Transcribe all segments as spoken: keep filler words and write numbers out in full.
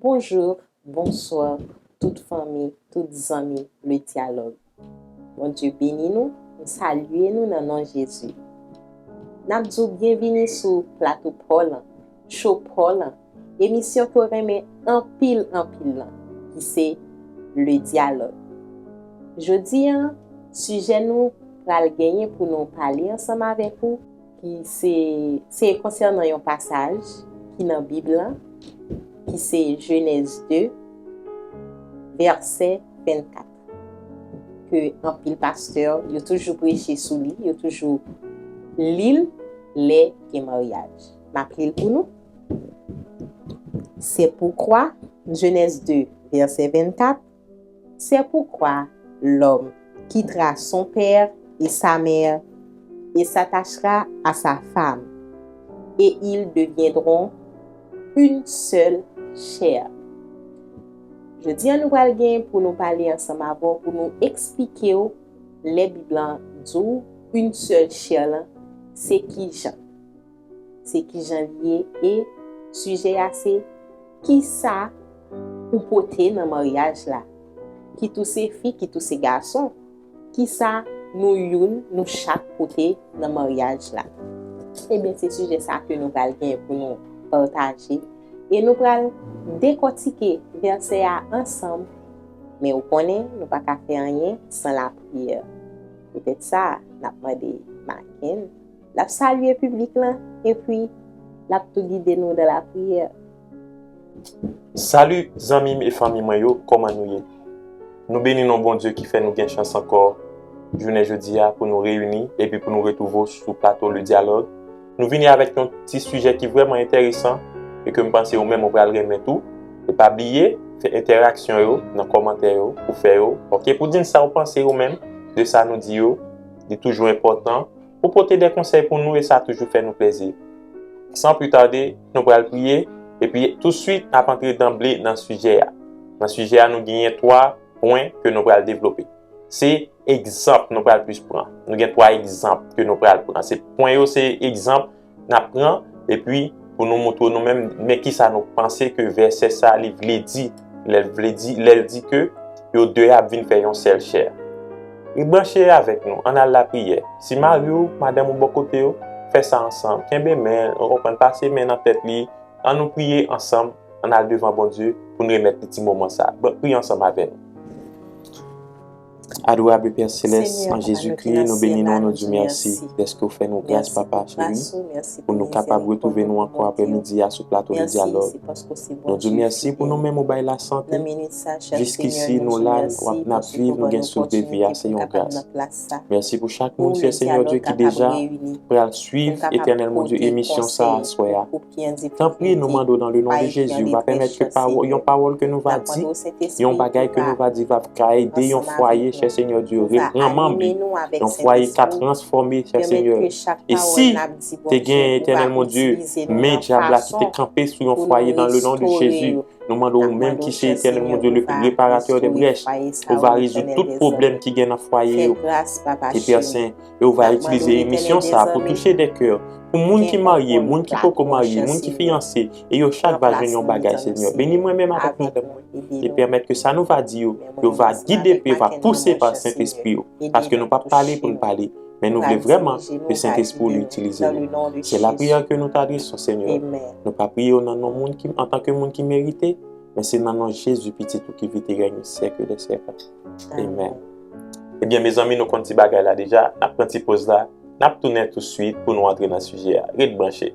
Bonjou, bonswa, tout fanmi, tout zanmi, Le Dialogue. Bondye beni nou, m salye nou nan non Jezi. N ap di w byenvini sou plato pa w lan, cho pa w lan, emisyon ke w renmen anpil, anpil lan, ki se Le Dialogue. Jodi a, sijè nou pral genyen pou nou pale ansanm avèk ou, ki se, se konsènan yon pasaj ki nan Bib lan, ki se Jenèz de, vèsè vennkat, ke anpil pastè, yo toujou preche sou li, yo toujou li l lè gen maryaj. M ap li l pou nou. C'est pourquoi, Genèse deux, verset vingt-quatre, c'est pourquoi l'homme quittera son père et sa mère et s'attachera à sa femme, et ils deviendront une seule chair. Jodi a, nou pral gen pou nou pale ansanm avè w, pou nou eksplike w lè Bib lan di w une seule chair lan, se ki jan. Se ki jan li ye, e sijè a se kisa ou pote nan maryaj la. Kit ou se fi, kit ou se gason, kisa nou youn, nou chak pote nan maryaj la. Ebyen, se sijè sa ke nou pral gen pou nou pataje. E nou pral dekòtike vèsè a ansanm. Men ou konnen, nou pa ka fè anyen san lapriyè. Poutèt sa, n ap mande Maken, l ap salye piblik lan, epi l ap tou gide nou dan lapriyè. Salut zanmi m e fanmi mwen yo, kòman nou ye? Nou beni non Bondye ki fè nou gen chans ankò jounen jodi a pou nou reyini epi pou nou retwouve w sou plato Le Dialogue. Nou vini avèk yon ti sijè ki vrèman enteresan e ke m panse ou menm ou pral renmen tou. E pa bliye fè entèraksyon yo nan kòmantè yo ou fè yo, oke, pou di n sa ou panse ou menm de sa nou di yo. Li toujou enpòtan pou pote de konsèy pou nou e sa toujou fè nou plezi. San pli tade, nou pral priye, epi touswit n ap antre danble nan sijè a. Nan sijè a, nou genyen twa pwen ke nou pral devlope. Se egzanp nou pral plis pran. Nou gen twa egzanp ke nou pral pran. Se pwen yo, se egzanp n ap pran, epi pou nou montre nou menm, men kisa nou panse ke vèsè sa li vle di, lè l vle di, lè l di ke yo de ap vin fè yon sèl chè. Rebranche avèk nou, ann al lapriyè. Si mari w, madanm ou bò kote w, fè sa ansanm. Kenbe men l, ou konprann, pase men nan tèt li. Ann nou priye ansanm, ann al devan Bondye pou n remèt li ti moman sa. Bon, priye ansanm avè nou. Adorab Pè Selès, an Jezikri, nou beni non, nou di w mèsi dèske w fè nou gras, Papa cheri, pou nou kapab retwouve nou ankò aprèmidi a sou plato Le Dialogue. Nou di w mèsi pou nou menm ou bay lasante. Jiskisi nou la, w ap, n ap viv, nou gen souf de vi a, se yon gras. Mèsi pou chak moun, Sè Senyè Dye, ki deja pral swiv, Etènèl Bondye, emisyon sa a aswè a. Tanpri, nou mande w nan le non de Jezi, w va pèmèt ke pawòl, yon pawòl ke nou va di, yon bagay ke nou va di va ka ede yon fwaye, chè Senyè Dye, repran manm li. Yon fwaye ka transfòme, chè Senyè. E si te gen, Etènèl Bondye, men dyab la ki te kanpe sou yon fwaye, nan le non de Jezi, nou mande w menm ki se Etènèl Bondye, le reparatè de brèch, ou va rezoud tout pwoblèm ki gen nan fwaye yo. E Pè Sen, e ou va itilize emisyon sa a pou touche de kè. Pou moun ki marye, moun ki poko marye, moun ki fiyanse, e yo chak va jwenn yon bagay, Senyè. Beni mwen menm avèk madanm mwen. E pèmèt ke sa nou va di yo, yo va gide, yo va pouse pa Sentespri yo. Paske nou p ap pale pou n pale, men nou vle vrèman ke Sentespri w li itilize nou. Se lapriyè ke nou t adrese w, Senyè. Nou pa priye w nan non moun ki, antanke moun ki merite, men se nan non Jezi, Pitit ou ki vin te règne syèk dè syèk la. Amen. Ebyen, mezanmi, nou konn ti bagay la deja. N ap pran ti poz la. N ap tounen touswit pou nou antre nan sijè a. Ret branche.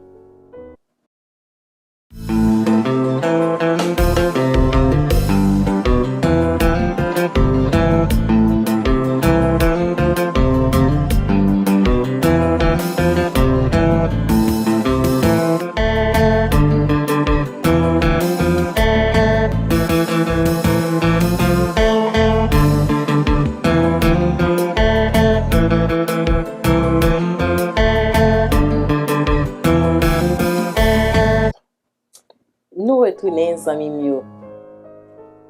Nou retounen, zanmi m yo.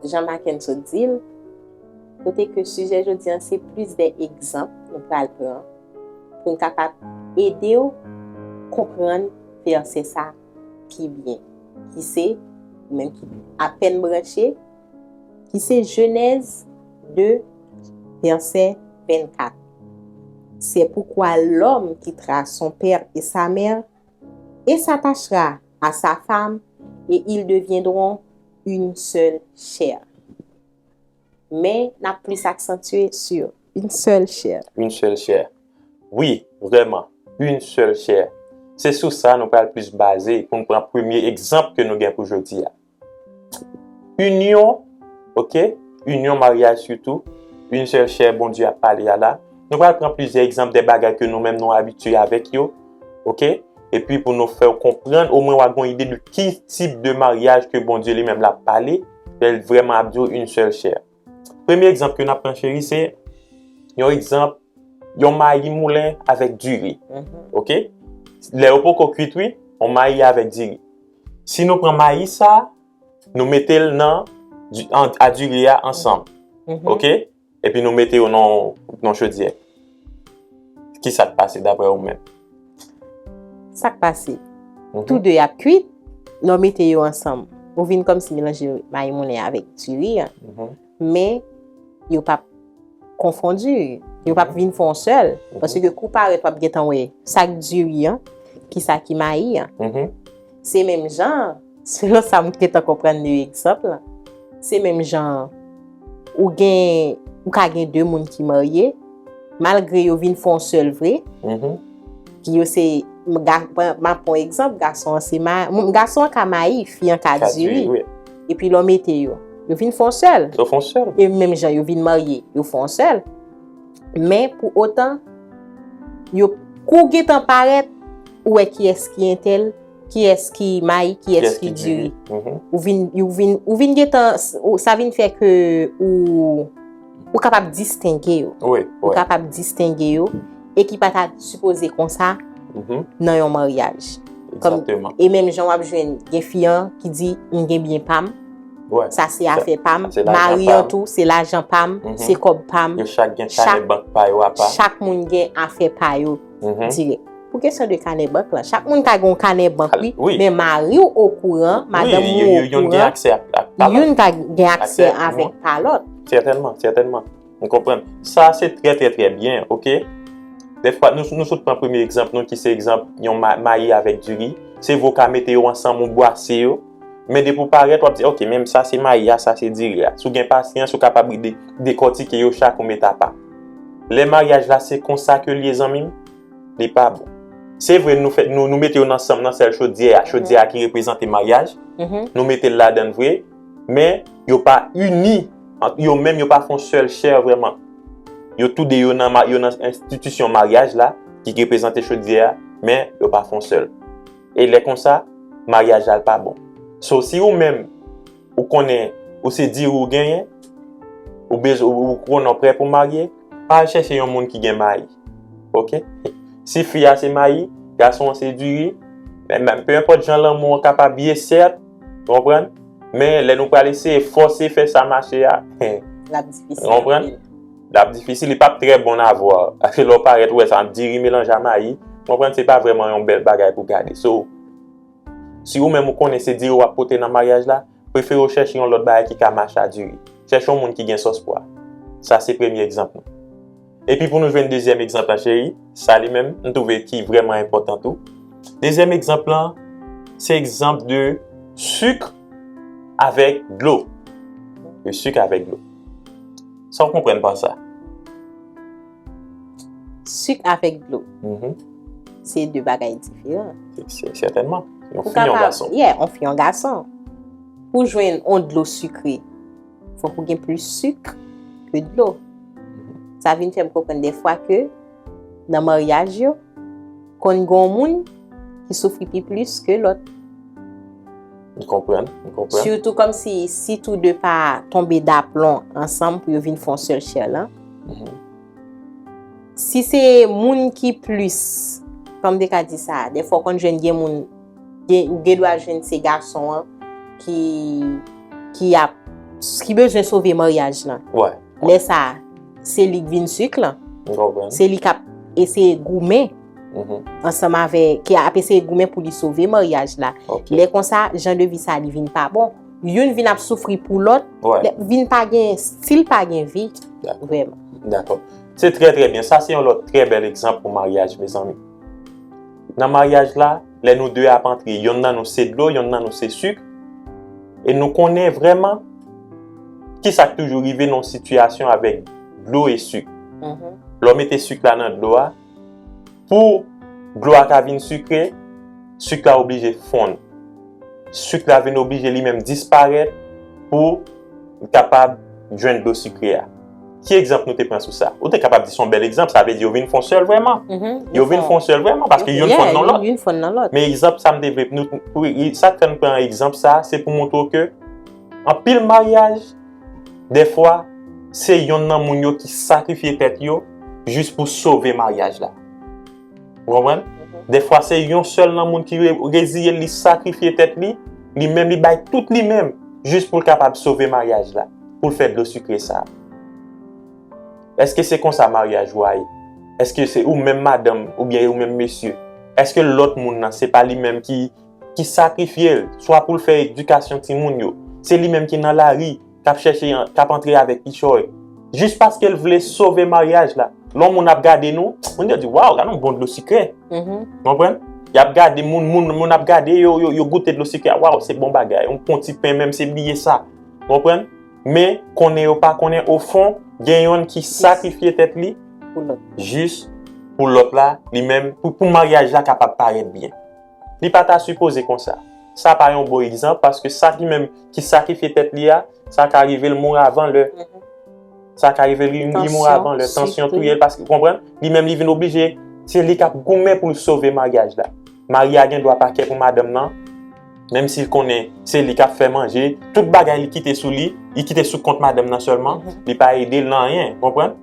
Jan Maken sot di l, kote ke sijè jodi a se plis de egzanp nou pral pran pou n kapab ede w konprann vèsè sa pi byen, ki se ou menm ki apèn branche, ki se Jenèz de, vèsè vennkat. C'est pourquoi l'homme quittera son père et sa mère et s'attachera à sa femme, et ils deviendront une seule chair. Men, n ap plis aksantye sur une seule chair. Une seule chair. Wi, vrèman, une seule chair. Se sou sa nou pral plis baze pou n pran premye egzanp ke nou gen pou jodi a. Inyon, oke? Inyon, maryaj sitou. Une seule chair, Bondye ap pale a la. Nou pral pran plizyè egzanp de bagay ke nou menm nou abitye avèk yo, oke? Epi pou nou fè w konprann, omwen w a gen yon ide de ki tip de maryaj ke Bondye li menm l ap pale, lè l vrèman ap di w une seule chair. Premye egzanp ke n ap pran, cheri, se yon egzanp, yon mayi moulen avèk diri. Oke? Lè yo poko kwit, wi, yon mayi avèk diri. Si nou pran mayi sa, nou mete l nan di- an- a diri a ansanm. Oke? Epi nou mete yo nan nan chodyè. Ki sa k pase daprè ou menm? Sa k pase? Tou de ap kwit, lè w mete yo ansanm, ou vin kòmsi melanje mayi moulen avèk diri a. Men, yo p ap konfondi, yo p ap vin fè yon sèl. Paske kou parèt, w ap gentan wè sa k diri an, ki sa ki mayi an. Se menm jan, selon sa m gentan konprann de egzanp lan, se menm jan ou gen, ou ka gen de moun ki marye, malgre yo vin fè yon sèl vre, ki yo se, m ga- m ap pran egzanp, gason an se ma- m- gason an ka mayi, fi an ka diri. Epi lè w mete yo, yo vin fè yon sèl. Yo fè yon sèl. E menm jan yo vin marye, yo fè yon sèl. Men pou otan, yo kou gentan parèt, ou wè kiyès ki entèl, kiyès ki mayi, kiyès ki diri. Ou vin, ou vin, ou vin gentan, ou- sa vin fè ke ou, ou kapab distenge yo. Ou kapab distenge yo, e ki pa ta sipoze konsa nan yon maryaj. Kòm, e menm jan w ap jwenn gen fi an ki di, "M gen byen pa m, sa se afè pa m," mari an tou, "Se lajan pa m, se kòb pa m." Yo chak gen kanè bank pa yo apa. Chak moun gen afè pa yo dirèk. Pou kesyon de kanè bank lan, chak moun ka gen yon kanè bank, wi, men mari w okouran, madanm ou okouran, youn ka gen aksè avèk pa lòt. Sètènman, sètènman. M konprann. Sa se trè, trè, trè byen, oke? Dèfwa, nou, nou sot pran premye egzanp nou, ki se egzanp yon ma- mayi avèk diri. Se vre w ka mete yo ansanm, ou bwase yo. Men depi w parèt, w ap di, "Oke, menm sa se mayi a, sa se diri a." Si w gen pasyans, ou kapab de- dekòtike yo chak, ou met apa. Lè maryaj la se konsa ke l ye, zanmi m, li pa bon. Se vre, nou fè, nou, nou mete yo nan ansanm nan sèl chodyè a, chodyè a ki reprezante maryaj. Nou mete l ladan l vre, men yo pa ini, ant- yo menm yo pa fè yon sèl chè vrèman. Yo toude yo nan ma- yo nan enstitisyon maryaj la, ki reprezante chodyè a, men yo pa fè yon sèl. E lè konsa, maryaj la l pa bon. So, si ou menm, ou konnen ou se diri ou genyen, ou bezwen, ou, ou konnen w prè pou marye, pa al chèche yon moun ki gen mayi. Oke? Si fi a se mayi, gason an se diri, men, men, pe enpòt jan lanmou an kapab ye, sèt, ou konprann? Men lè nou pral eseye fòse fè sa mache a, l ap difisil anpil. L ap difisil, li p ap trè bon avwa. Paske lè w parèt, ou wè sa, diri melanje a mayi, ou konprann, se pa vrèman yon bèl bagay pou gade. So, si ou menm ou konnen se diri w ap pote nan maryaj la, prefere w chèche yon lòt bagay ki ka mache a diri. Chèche yon moun ki gen sòs pwa. Sa se premye egzanp nou. Epi pou nou jwenn dezyèm egzanp lan, cheri, sa li menm, m twouve ki vrèman enpòtan tou. Dezyèm egzanp lan, se egzanp de sik avèk dlo. De sik avèk dlo. Sa w konprann pa sa? Sik avèk dlo. Se de bagay diferan. Se, se, sètènman. Yon fi, yon gason. Yeah, yon fi, yon gason. Pou jwenn yon dlo sikre, fòk ou gen plis sik ke dlo. Sa vin fè m konprann dèfwa ke nan maryaj yo, konn gen yon moun ki soufri pi plis ke lòt. M konprann, m konprann. Sitou kòmsi, si tou de pa tonbe daplon ansanm pou yo vin fè yon sèl chè lan. Si se moun ki plis, kòm m te ka di sa, dèfwa w konn jwenn gen moun, gen, ou gen dwa jwenn se gason an ki, ki ap, ki bezwen sove maryaj lan. Lè sa, se li k vin sik lan. Se li k ap eseye goumen Ansanm avè, ki ap eseye goumen pou li sove maryaj la. Lè konsa, jan de vi sa li vin pa bon. Youn vin ap soufri pou lòt, vin pa gen stil, pa gen vi. Vrèman. Dakò. Se trè, trè byen. Sa se yon lòt trè bèl egzanp pou maryaj, mezanmi. Nan maryaj la, lè nou de ap antre, yonn nan nou se dlo, yonn nan nou se sik. E nou konnen vrèman kisa k toujou rive nan yon sitiyasyon avèk dlo e sik. Lè w mete sik la nan dlo a, pou dlo a ka vin sikre, sik la oblije fonn. Sik la vin oblije li menm disparèt pou l kapab jwenn dlo sikre a. Ki egzanp nou te pran sou sa? Ou te kapab di se yon bèl egzanp, sa vle di yo vin fè yon sèl vrèman. Yo vin fè yon sèl vrèman, paske youn fonn nan lòt. Men egzanp sa m te vle, nou, wi, wi, sa k fè m pran egzanp sa, se pou montre w ke anpil maryaj, dèfwa, se yonn nan moun yo ki sakrifye tèt yo jis pou sove maryaj la. Ou konprann? Dèfwa, se yon sèl nan moun ki re- reziye l, li sakrifye tèt li, li menm, li bay tout li menm, jis pou l kapab sove maryaj la, pou l fè dlo sikre sa. Èske se konsa maryaj ou a ye? Èske se ou menm madanm, oubyen ou menm mesye? Èske lòt moun nan, se pa li menm ki, ki sakrifye l, swa pou l fè edikasyon timoun yo? Se li menm ki nan lari, k ap chèche, k ap antre avèk kichòy. Jis paske l vle sove maryaj la. Lè yon moun ap gade nou, moun yo di, "Waw, gade yon bon dlo sikre." Konprann? Y ap gade moun, moun, moun ap gade, yo, yo, yo goute dlo sikre a. "Waw, se bon bagay. Yon bon ti pen, menm se bliye sa." Konprann? Men, konnen yo pa konnen, ofon, gen yonn ki sakrifye tèt li jis pou lòt la, li menm, pou, pou maryaj la kapab parèt byen. Li pa ta sipoze konsa. Sa pa yon bon egzanp, paske sa ki menm ki sakrifye tèt li a, sa ka rive l mouri avan lè. Sa ka rive li, li mouri avan lè. Tansyon touye l, paske, ou konprann? Li menm, li vin oblije, se li k ap goumen pou l sove maryaj la. Mari a gen dwa pa kè pou madanm nan, menm si l konnen se li k ap fè manje, tout bagay li kite sou li, li kite sou kont madanm nan sèlman, li pa ede l nan anyen, konprann?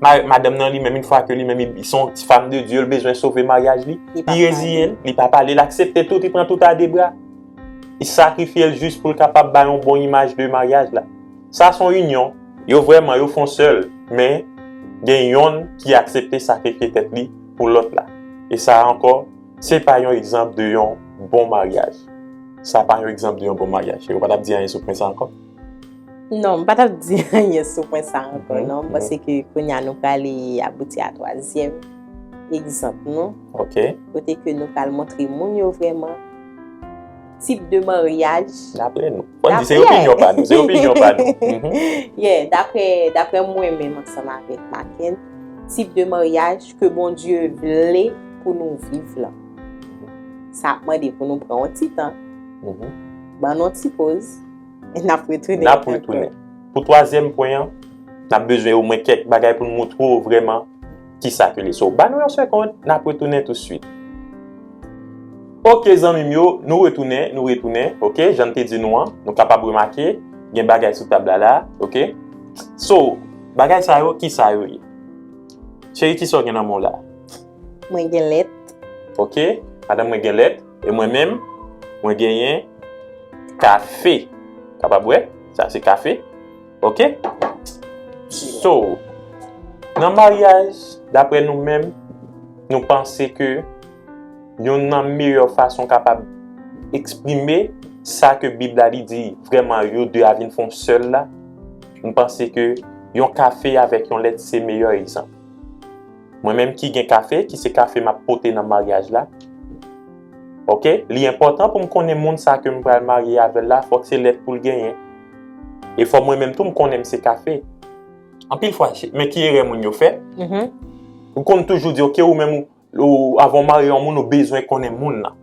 Ma- madanm nan li menm, yon fwa ke li menm, li se yon ti fanm de Dye, l bezwen sove maryaj li, li reziye l, li pa pale, l aksepte tout, li pran tout a de bra. Li sakrifye l jis pou l kapab bay yon bon imaj de maryaj la. Sa se yon inyon, yo vrèman, yo fè yon sèl, men gen yonn ki aksepte sakrifye tèt li pou lòt la. E sa ankò, se pa yon egzanp de yon bon maryaj. Sa pa yon egzanp de yon bon maryaj. Ou pa t ap di anyen sou pwen sa ankò? Non, m pa t ap di anyen sou pwen sa ankò, non. M panse ke kounye a nou prale abouti a twazyèm egzanp nou. Kote ke nou pral montre moun yo vrèman tip de maryaj. Daprè nou. Fò n di se opinyon pa nou, se opinyon pa nou. Yeah, daprè, daprè mwen menm ansanm avèk Maken, tip de maryaj ke Bondye vle pou nou viv lan. Sa ap mande pou nou pran yon ti tan. Ban nou yon ti poz. E n ap retounen. N ap retounen. Pou twazyèm pwen an, n ap bezwen omwen kèk bagay pou n montre w vrèman kisa ke li. So, ban nou yon segonn, n ap retounen tousuit. Oke, zanmi m yo, nou retounen, nou retounen, oke, jan m te di nou an, nou kapab remake, gen bagay sou tab la la, oke. So, bagay sa yo, kisa yo ye? Cheri, kisa w gen nan men w la? Mwen gen lèt. Oke, madanm mwen gen lèt, e mwen menm, mwen genyen kafe. Kapab wè, sa se kafe. Oke? So, nan maryaj, daprè nou menm, nou panse ke youn nan meyè fason kapab eksprime sa ke Bib la li di, vrèman yo de a vin fè yon sèl la, m panse ke yon kafe avèk yon lèt se meyè egzanp. Mwen menm ki gen kafe, ki se kafe m ap pote nan maryaj la. Oke? Li enpòtan pou m konnen moun sa ke m pral marye avè l la, fòk se lèt pou l genyen. E fò mwen menm tou m konnen m se kafe. Anpil fwa, men ki erè moun yo fè? Ou konn toujou di, oke, ou menm, ou, ou, avan w marye yon moun, ou bezwen konnen moun nan.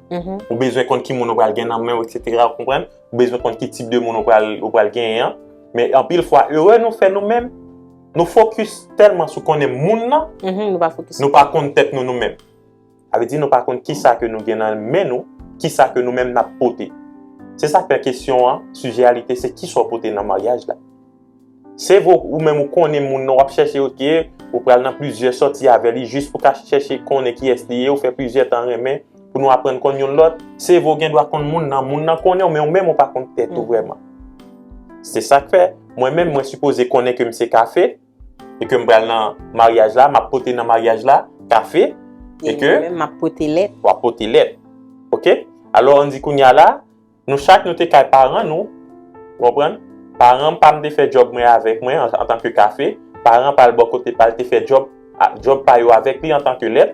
Ou bezwen konn ki moun ou pral gen nan men w, etsetera, ou konprann? Ou bezwen konn ki tip de moun ou pral, ou pral genyen an. Men anpil fwa, erè nou fè nou menm, nou fokis tèlman sou konnen moun nan, nou pa konn tèt nou nou menm. Sa vle di nou pa konn kisa ke nou gen nan men nou, kisa ke nou menm n ap pote. Se sa k fè kesyon an, sijè a li te se kisa w pote nan maryaj la. Se vre ou menm ou konnen moun nan, w ap chèche, oke, ou pral nan plizyè sòti avè li jis pou ka chèche konnen kiyès li ye, ou fè plizyè tan renmen pou nou aprann konn youn lòt. Se vre ou gen dwa konn moun nan, moun nan konnen w, men ou menm ou pa konn tèt ou vrèman. Se sa k fè, mwen menm, mwen sipoze konnen ke m se kafe, e ke m pral nan maryaj la, m ap pote nan maryaj la, kafe, E ke mwen menm, m ap pote lèt. W ap pote lèt. Oke? Alò, ann di kounye a la, nou chak nou te kay paran nou. Ou konprann? Paran pa m te fè djòb mwen avèk mwen an, antanke kafe. Paran pa l bò kote pa l te fè djòb, a, djòb pa yo avèk li antanke lèt.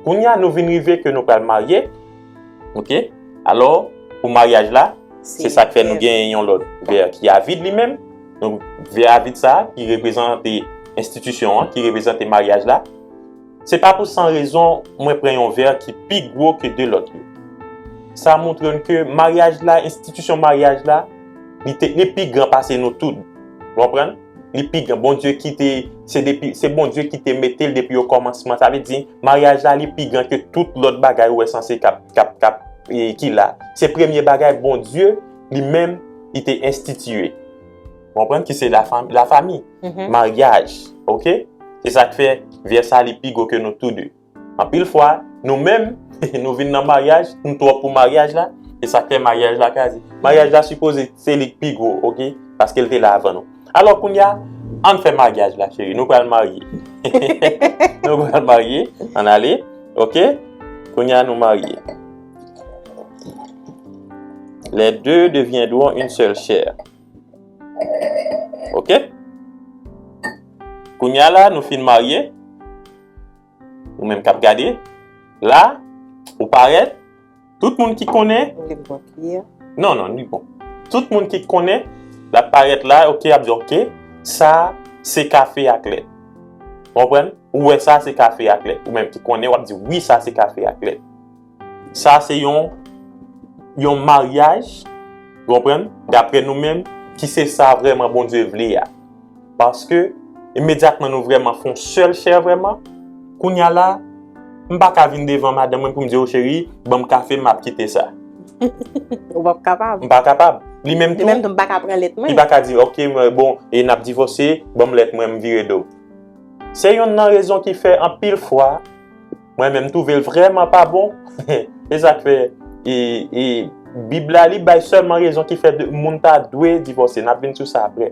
Kounye a, nou vin rive ke nou pral marye. Oke? Alò, pou maryaj la, se sa k fè nou genyen yon lòt vè ki avid li menm. Donk, vè avid sa a, ki reprezante enstitisyon an, ki reprezante maryaj la. Se pa pou san rezon mwen pran yon vè ki pi gwo ke de lòt yo. Sa montre n ke maryaj la, enstitisyon maryaj la, li te, li pi gran pase nou tout. Ou konprann? Li pi gran. Bondye ki te, se depi, se Bondye ki te mete l depi okòmansman. Sa vle di, maryaj la, li pi gran ke tout lòt bagay ou wè sanse k ap, k ap, k ap, e, ki la. Se premye bagay Bondye, li menm, li te enstitiye. Ou konprann? Ki se la fam-, la fami. Maryaj. Oke? Se sa k fè vè sa, li pi gwo ke nou tou de. Anpil fwa, nou menm, nou vin nan maryaj, nou twòp pou maryaj la, e sa k fè maryaj la kraze. Maryaj la sipoze se li k pi gwo, oke? Paske l te la avan nou. Alò, kounye a, ann fè maryaj la, cheri. Nou pral marye. Nou pral marye. Ann ale. Oke? Kounye a, nou marye. Les deux deviendront une seule chair. Oke? Kounye a la, nou fin marye. Ou menm k ap gade. La, ou parèt. Tout moun ki konnen. Li bon ki a. Non, non, li bon. Tout moun ki konnen, l ap parèt la, oke, ap di, oke, sa, se kafe ak lèt. Ou konprann? Ou wè sa, se kafe ak lèt. Ou menm ki konnen, w ap di, wi, sa, se kafe ak lèt. Sa, se yon, yon maryaj, ou konprann? Daprè nou menm, ki se sa vrèman Bondye vle a. Paske, imedyatman nou vrèman fè yon sèl chè vrèman, kounye a la, m pa ka vin devan madanm mwen pou m di, "O cheri, ban m kafe, m ap kite sa." Ou p ap kapab. M pa kapab. Li menm tou, li menm tou, m pa ka pran lèt mwen. Li pa ka di, "Oke, mwen, bon, e n ap divòse, ban m lèt mwen, m vire do." Se youn nan rezon ki fè anpil fwa, mwen menm, m twouve l vrèman pa bon. E sa k fè, e, e, Bib la, li bay sèlman rezon ki fè de, moun ta dwe divòse. N ap vin sou sa apre.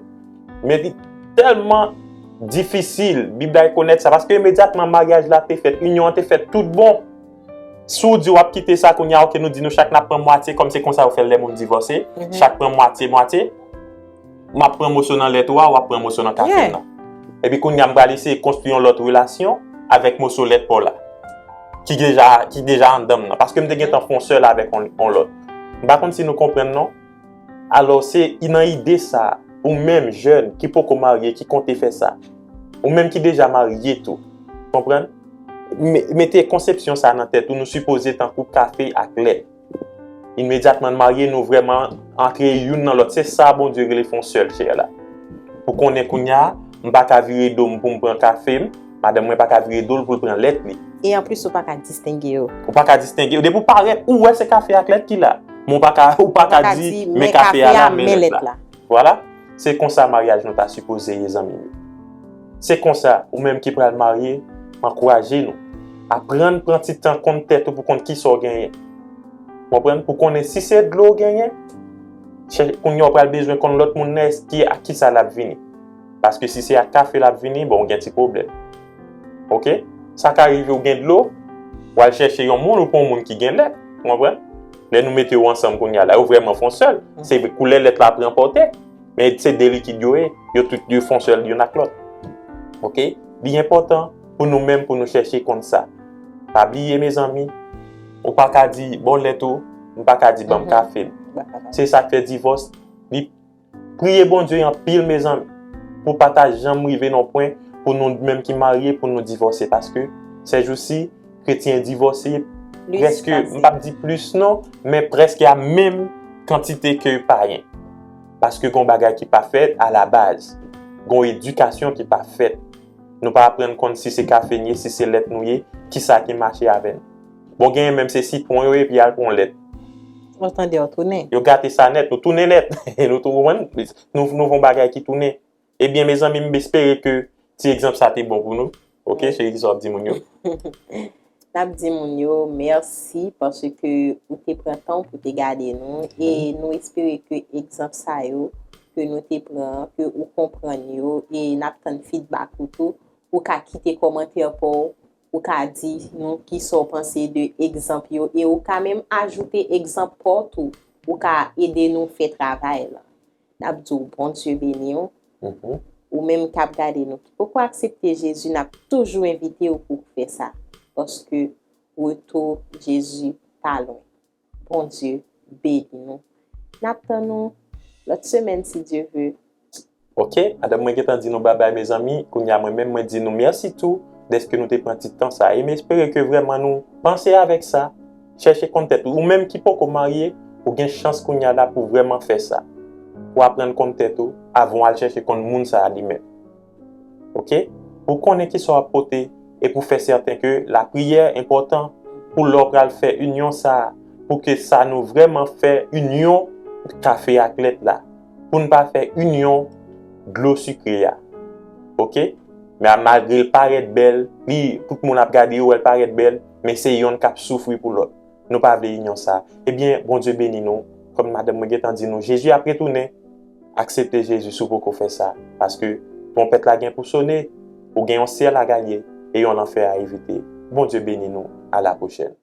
Men li tèlman difisil, Bib la rekonèt sa, paske imedyatman maryaj la te fèt, inyon an te fèt tout bon. Si w di w ap kite sa kounye a, oke, nou di nou chak n ap pran mwatye, kòm se konsa yo fè l lè moun divòse, chak pran mwatye, mwatye. M ap pran moso nan lèt ou a, w ap pran moso nan kafe m nan. Epi kounye a, m pral eseye konstwi yon lòt relasyon avèk moso lèt pa w la, ki deja, ki deja anndan m nan. Paske m te gentan fè yon sèl avèk yon, yon lòt. M pa konn si nou konprann, non. Alò, se nan ide sa, ou menm jèn ki poko marye, ki konte fè sa, ou menm ki deja marye tou, konprann? Me-, mete konsepsyon sa nan tèt ou, nou sipoze tankou kafe ak lèt. Imedyatman n marye, nou vrèman antre youn nan lòt. Se sa Bondye rele fè yon sèl chè la. Pou konnen kounye a, m pa ka vire do m pou m pran kafe m, madanm mwen pa ka vire do l pou l pran lèt li. E anplis, ou pa ka distenge yo. Ou pa ka distenge yo. Depi w parèt, ou wè se kafe ak lèt ki la. Men ou pa ka, ou pa ka di, men kafe a la, men lèt la. Vwala. Se konsa maryaj nou ta sipoze ye, zanmi m yo. Se konsa, ou menm ki pral marye, m ankouraje nou. Aprann pran ti tan konn tèt ou pou konn kisa w genyen. Konprann? Pou konnen si se dlo w genyen, chè-, kounye a w pral bezwen konn lòt moun nan, èske ak kisa l ap vini. Paske si se ak kafe l ap vini, bon, w gen ti pwoblèm. Oke? Sa ka rive w gen dlo, w al chèche yon moun ou pran yon moun ki gen lèt. Ou konprann? Lè nou mete yo ansanm kounye a la, yo vrèman fè yon sèl. Se vre, koulè lèt la ap ranpòte. Men se de likid yo ye. Yo tout, yo fè yon sèl youn ak lòt. Oke? Li enpòtan pou nou menm, pou nou chèche konn sa. Pa bliye, mezanmi, ou pa ka di, "Bon, lèt ou," m pa ka di, "Ban m kafe m." Se sa k fè divòs, li, priye Bondye anpil, mezanmi, pou pa ta janm rive nan pwen pou nou menm ki marye, pou nou divòse. Paske, sèjousi, kretyen divòse, prèske, m p ap di plis non, men prèske a menm kantite ke payen. Paske gon bagay ki pa fèt alabaz. Gon edikasyon ki pa fèt. Nou pa aprann konn si se kafe n ye, si se lèt nou ye, kisa ki mache avè n. Bon, genyen menm se sitwon yo ye, epi y al pran lèt. Ou tande yo tounen. Yo gate sa nèt, nou tounen nèt. Nou tou-, konprann? Nou, nou fè yon bagay ki tounen. Ebyen, mezanmi, m espere ke ti egzanp sa te bon pou nou. Oke, cheri, kisa w ap di moun yo? N ap di moun yo mèsi paske ou te pran tan w pou te gade nou. E nou espere ke egzanp sa yo ke nou te pran, ke ou konprann yo, e n ap tann feedback ou tou. Ou ka kite kòmantè pa w, ou ka di nou kisa w panse de egzanp yo, e ou ka menm ajoute egzanp pa w tou, ou ka ede nou fè travay la. N ap di w Bondye beni w. Ou menm k ap gade nou ki poko aksepte Jezi, n ap toujou envite w pou w fè sa, paske retou Jezi pa lwen. Bondye beni nou. N ap tann nou lòt semèn, si Dye ve. Ok, madanm mwen gentan di nou babay, mezanmi. Kounye a, mwen menm, mwen di nou mèsi tou dèske nou te pran ti tan sa. E m espere ke vrèman nou panse avèk sa. Chèche konn tèt ou. Ou menm ki poko marye, ou gen chans kounye a la pou vrèman fè sa. Pou aprann konn tèt ou avan w al chèche konn moun sa a li menm. Ok? Pou konnen kisa w ap pote e pou fè sèten ke lapriyè enpòtan pou lè w pral fè inyon sa a, pou ke sa nou vrèman fè inyon kafe ak lèt la. Pou n pa fè inyon dlo sikre a. Ok? Men malgre l parèt bèl, li, tout moun ap gade yo, wè l parèt bèl, men se yonn k ap soufri pou lòt. Nou pa vle inyon sa. Ebyen, Bondye beni nou. Kòm madanm mwen gentan di nou, Jezi ap retounen. Aksepte Jezi si w poko fè sa. Paske twonpèt la gen pou sone, ou gen yon syèl a gaye e yon lanfè a evite. Bondye beni nou. A la pwochèn.